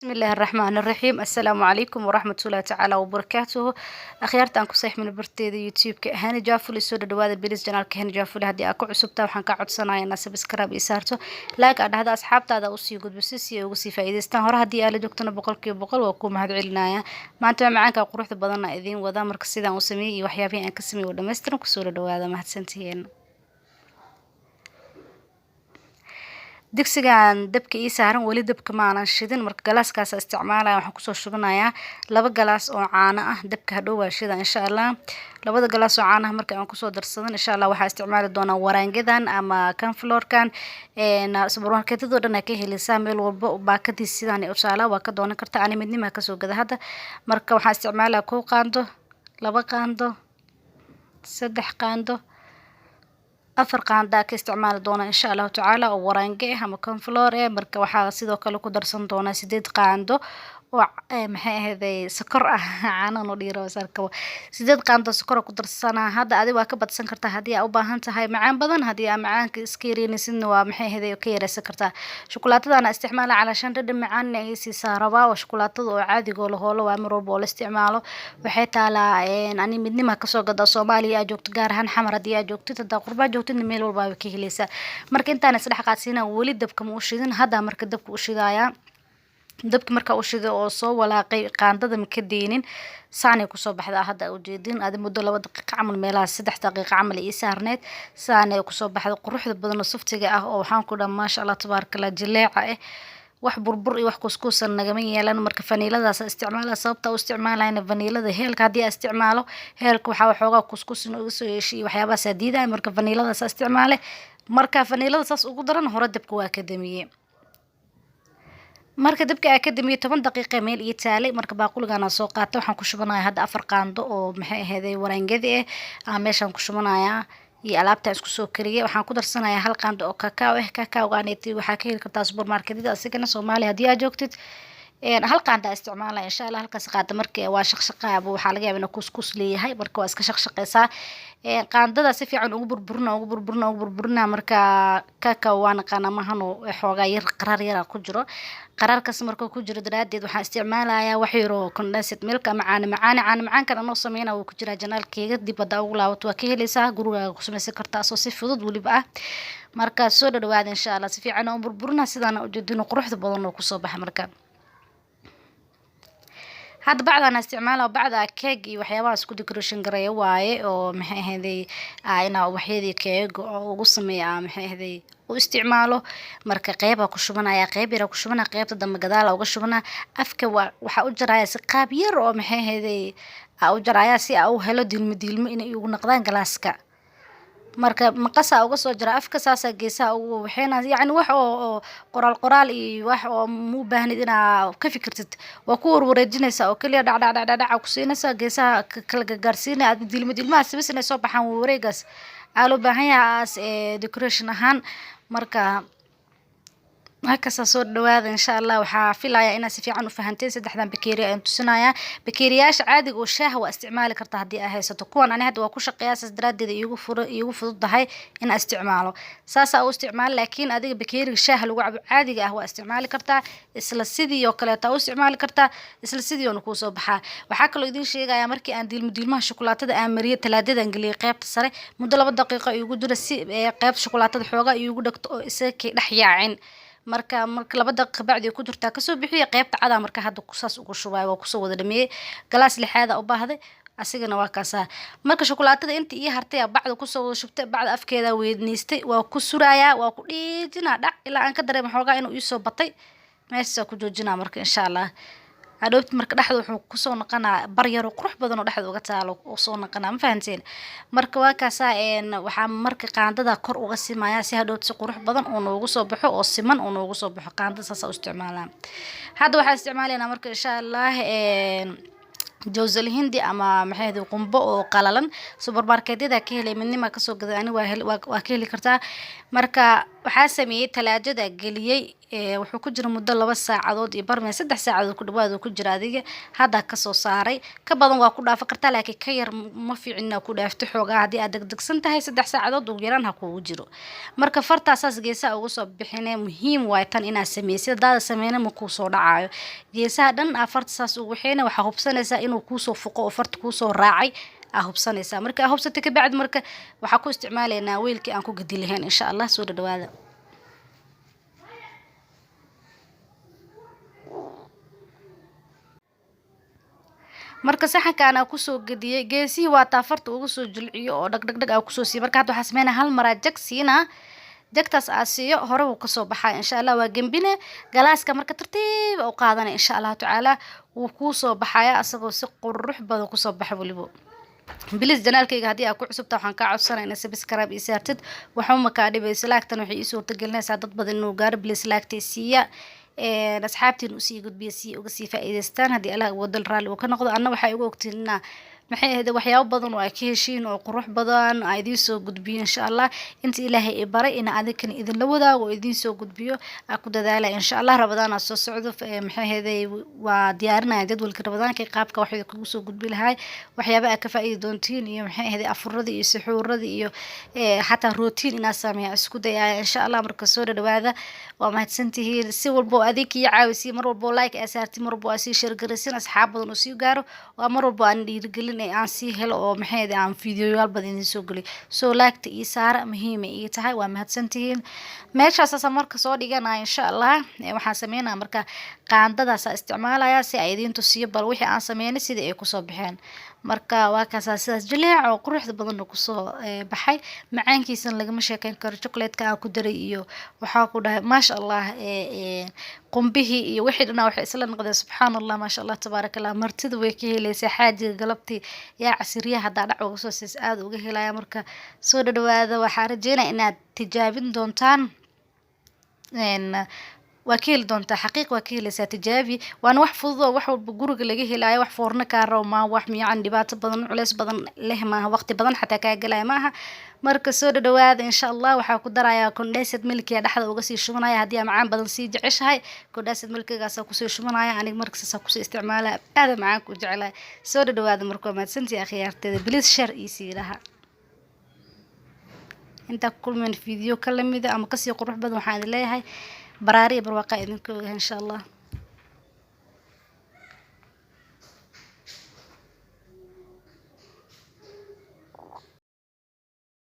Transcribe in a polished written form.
Bismillahi raxmaani raxiim. Assalaamu calaykum waraxmatullaahi tacaala wabarakaatuhu. Akhyaarta aan ku seexmina barteeda YouTube-ka Hani Jaafuli, soo dhadhawaada please channelka Hani Jaafuli. Haddii aad ku cusubtaa, waxaan ka codsanayaa inaad subscribe ii saarto, like aad dhahda, asxaabtaada usii gudbiso si ay uga sii faa'iidaystaan. Hore haddii aad la joogtana, 100% waa ku mahad celinaya. Maanta waa macaanka quruxda badanna idiin wada. Marka sidaan u sameeyey iyo waxyaabihii aan ka sameeyey oo dhammaystiran kusoo dhadhawaada. Mahadsantihiin. Digsigan dabka ii saaran weli dabka maanan shidin. Marka galaaskaas isticmaalaya, waxaan kusoo shubanayaa 2 galaas oo caano ah. Dabka hadhow waa shida, insha Allah. Labada galaas oo caanaha marka aan kusoo darsadan, insha Allah, waxaa isticmaali doonaa waraangadan ama cornflourkan. Supermarketyada dhan aa ka heleysaa, meel walba baakadiis sidaan u taalaa, waa ka doonan kartaa. Ani midnimaa kasoo gada hadda. Marka waxaan isticmaalaya 1 qaando, 2 qaando, 3 qaando, 4 qaanda ka isticmaali doona, insha Allahu tacaala, oo waraange ah ama cornflour eh. Marka waxaa sidoo kale ku darsan doonaa 8 qaando oo, maxay ahayday, sokor ah. Caano noo dhiiro sarkabo. 8 qaando sokor ku darsanaa hadda. Adi waa ka badsan kartaa haddii aa u baahan tahay macaan badan. Haddii aa macaanka iska yareynaysidna, waa, maxay ahayday, ka yareysan kartaa. Shukulaatadana isticmaala calaashan dhadhan macaanna ay siisaa rabaa. Oo shukulaatada oo caadiga oo la hoolo waa, mar walba oo la isticmaalo. Waxay taalaa, ani midnima kasoo gada. Soomaaliya aa joogto, gaar ahaan Xamar haddii aa joogtid. Haddaa qurbaa joogtidna, meel walba waa ka heleysaa. Marka intaan isdhex qaadsiina, weli dabka ma u shidin. Hadda marka dabka u shidayaa. Dabka markaa u shiday oo soo walaaqay, qaandada ma ka deynin, saanay kusoo baxdaa hadda ujeedin. Adi muddo 2 daqiiqo camal, meelaha 3 daqiiqo camal ii saarneyd, saanay kusoo baxda quruxda badan oo softiga ah, oo waxaan ku dhaha, maasha Allah, tabaarakallah, jileeca ah. Wax burbur iyo wax kuskuusan nagama yeelan. Marka vaniiladaas isticmaala. Sababta u isticmaalayna vaniilada, heelka haddii aan isticmaalo, heelka waxaa waxoogaa kuskus inuu iga soo yeeshay iyo waxyaabahaas diidaya. Marka vaniiladaas isticmaale. Marka vaniilada saas ugu daran, hore dabka waa ka damiyey. Marka dabka aa ka damiyo, 10 daqiiqa meel ii taalay. Marka baaquligan aan soo qaatay, waxaan ku shubanaya hadda 4 qaando oo, maxay ahayday, waraangadi ah aan meeshaan ku shubanayaa iyo alaabta isku soo kariyay. Waxaan ku darsanayaa 1 qaando oo kakao ah. Kakaogaaneti waxaa ka heli kartaa supermarketyada asigana, Soomaaliya haddii aad joogtid. 1 qaanda isticmaalaya, insha Allah. Halkaas qaada marka waa shaqshaqaaba, waxaa laga yaabaa inuu kuskus leeyahay. Marka waa iska shaqshaqeysaa. Qaandada si fiican ugu burburina, ugu burburina, ugu burburina. Marka kakao waa naqaanaa, mahano xoogaa yar qaraar yar ku jiro. Qaraarkaas markuu ku jiro daraadeed, waxaan isticmaalayaa wax yar oo condensed milk ama caano macaan. Caano macaankan anoo sameynaa wuu ku jiraa channelkeyga. Dib haddaa ugu laabato, waa ka heleysaa. Gurigaaga ku sameysan kartaa, asoo si fudud weliba ah. Marka soo dhadhawaada, insha Allah. Si fiican u burburina, sidaana ujeedino quruxda badan oo kusoo baxa. Marka hadda bacdaan isticmaala, bacda keeg iyo waxyaabahaas ku decoration gareeya waaye, oo, maxay ahayday, inaa ubaxyadii keega oo ugu sameeya, maxay ahayday, u isticmaalo. Marka qeyba ku shubanaya, qeyb yar ku shubana, qeybta dambe gadaal uga shubana. Afka waa waxaa u jaraya si qaab yar oo, maxay ahayday, aa u jaraya si aa u helo dilmo dilmo inay igu noqdaan galaaska. Marka maqasaa uga soo jara afka, saasaa geesaha ugu waxayna. Yacni wax oo qoraal qoraal iyo wax oo mu baahnid inaa ka fikirtid. Waa ku warwareejinaysaa oo keliya, dhac dhac dhac dhac dhac ku siinaysaa, geesaha kala gaarsiinaya. Adi dilmo dilmahaas bas inay soo baxaan, wareegaas aa loo baahan yahay as decoration ahaan. Marka halkaasaa soo dhawaada, insha Allah. Waxaa filayaa inaad si fiican u fahanteen. Saddexdan bakeeri ayaan tusinayaa. Bakeeriyaasha caadiga oo shaaha waa isticmaali kartaa haddii aa haysato kuwan. Ani hadda waa ku shaqeeyaa, saas daraadeed iigu furo, iigu fududahay in aan isticmaalo, saasaa u isticmaali. Laakiin adiga bakeeriga shaaha lagu cabo caadiga ah waa isticmaali kartaa, isla sidii oo kaleeta u isticmaali kartaa, isla sidii oona kuusoo baxaa. Waxaa kaloo idiin sheegayaa, markii aan diilmo diilmaha shukulaatada aan mariyay, talaadadan geliyay qeybta sare, muddo 2 daqiiqo iigu jira, si qeybta shukulaatada xoogaa iigu dhagto oo isaga kay dhex yaacin. Marka 2 daqiiqo bacdi ku jirtaa kasoo bixiya qeybta cadaa. Marka hadda saas ugu shubaayo, waa kusoo wada dhameeyey. Galaas lixaada u baahday, asigana waa kaasaa. Marka shukulaatada inta ii hartay aa bacda kusoo wada shubtay, bacda afkeeda weyniistay, waa ku surayaa, waa ku dhiijinaa dhac ilaa aan ka dareemo xoogaa inuu iisoo batay. Meeshaa ku joojinaa. Marka, insha Allah, hadhowti marka dhexda wuxuu kusoo noqonaa bar yaroo qurux badan oo dhexda uga taalo oo soo noqonaa. Ma fahanteen? Marka waa kaasaa. Waxaa marka qaandada kor uga simaya si hadhowti si qurux badan oo noogu soo baxo, oo siman oo noogu soo baxo. Qaandada saasa u isticmaalaa. Hadda waxaa isticmaalaynaa marka, insha Allah, jawsal hindi ama, maxay ahayd, qumbo oo qalalan. Supermarketyada ka helay, midnima kasoo gaday ani. Waa ka heli kartaa. Marka waxaa sameeyey, talaajada geliyey. Wuxuu ku jira muddo 2 saacadood iyo barme, 3 saacadood ku dhawaad uu ku jira. Adiga hadda kasoo saaray, ka badan waa ku dhaafa kartaa, laakiin ka yar ma fiicin inaad ku dhaafto xoogaa. Haddii aad degdegsan tahay, 3 saacadood ugu yaraan ha kugu jiro. Marka fartaasaas geesaha uga soo bixine. Muhiim waay tan inaad sameysid. Haddaada sameyna, ma kuu soo dhacayo. Geesaha dhan aa farta saas ugu waxeyna. Waxaa hubsanaysaa inuu kuusoo fuqo oo farta kuusoo raacay aa hubsanaysaa. Marka aa hubsatay kabacdi, marka waxaa ku isticmaalaynaa weelkii aan ku gedi lahayn, insha Allah. Soo dhadhawaada. Marka saxankan aa kusoo gediyey, geesihii waa taa farta uga soo jilciyo oo dhag dhag dhag aa kusoo siiyey. Marka hadda waxaa sameynaa, hal maraa jag siinaa. Jagtaas aa siiyo, hore wuu kasoo baxaa, insha Allah. Waa gembine galaaska. Marka tartiib u qaadanay, insha Allahu tacaala, wuu kuusoo baxaya asagoo si qurux badan kusoo baxa welibo. Please, channelkayga haddii aad ku cusubta, waxaan kaa codsanaya inaad subscribe ii saartid. Waxuma kaa dhibayso. Like-tan waxay ii suurtagelinaysaa dad badan inuu gaaro. Please, like-ta siiya, asxaabtiin usii gudbiya si uga sii faa'iidaystaan. Haddii Allah wadal raalli uu ka noqdo, anna waxay ugu ogtiin inaa, maxay ahayd, waxyaabo badan oo ay ka heshiin oo qurux badan aa idiin soo gudbiyo, insha Allah. Inta Ilaahay i baray ina adinkana idinla wadaago oo idiin soo gudbiyo aa ku dadaala, insha Allah. Rabadaan aa soo socdo. Maxay ahayd, waa diyaarinaya jadwalka Rabadaanka, qaabka wax kugu soo gudbi lahay, waxyaaba aad ka faa'iidi doontiin iyo, maxay ahayd, afuradii iyo suxuuradii iyo xataa rootiin inaa sameeya isku dayaya, insha Allah. Marka soo dhadhawaada, waa mahadsantihiin. Si walbo adig iyo caawisiin, mar walbo like aa saartid, mar walbo aa sii share garaysin, asxaab badan oo sii gaaro, waa mar walbo aan dhiirigelin ee aan sii helo oo, maxay ahayd, aan fiidiyoyaal badan idiin soo geliyo. So like-ta ii saara, muhiima ii tahay. Waa mahadsantihiin. Meeshaas marka soo dhiganaya, insha Allah. Waxaan sameynaya marka qaandadaasa isticmaalaya si ay idiin tusiyo bal wixii aan sameynay sidii ay kusoo baxeen. Marka waa kaasaa, sidaas jileec oo quruxda badan kusoo baxay. Macaankiisana lagama sheekeyn karo. Chocolate-ka aan ku daray iyo waxaa ku dhahay, maasha Allah, qumbihii iyo wixii dhanaa waxay isla noqdeen, subxaan Allah, maasha Allah, tabaaraka Allah. Martida way ka helaysaa. Xaajiga galabtii yaa casiriyaha haddaa dhac uga soo siis, aada uga helaya. Marka soo dhadhawaada. Waxaa rajeynaya inaad tijaabin doontaan. Waa ka heli doontaa, xaqiiq waa ka helaysaa. Tijaabi, waana wax fudud oo wax walba guriga laga helaayo. Wax foorno kaa rabo maaha, wax miyacan dhibaato badan, culeys badan leh maaha, waqti badan xataa kaa gelaya maaha. Marka soo dhadhawaada, insha Allah. Waxaa ku darayaa condensed milk-iga, dhexda uga sii shubanaya. Haddii aa macaan badan sii jeceshahay, condensed milk-igaasa kusii shubanaya. Aniga marka saasaa kusii isticmaalaya, aada macaanka u jecelahay. Soo dhadhawaada. Marka waa mahadsantihi, akhyaarteeda. Please, share ii sii dhaha. Intaa ku kulmeen video ka lamida ama kasii qurux badan, waxaan idin leeyahay baraari iyo barwaaqa idinka ogahay, insha Allah.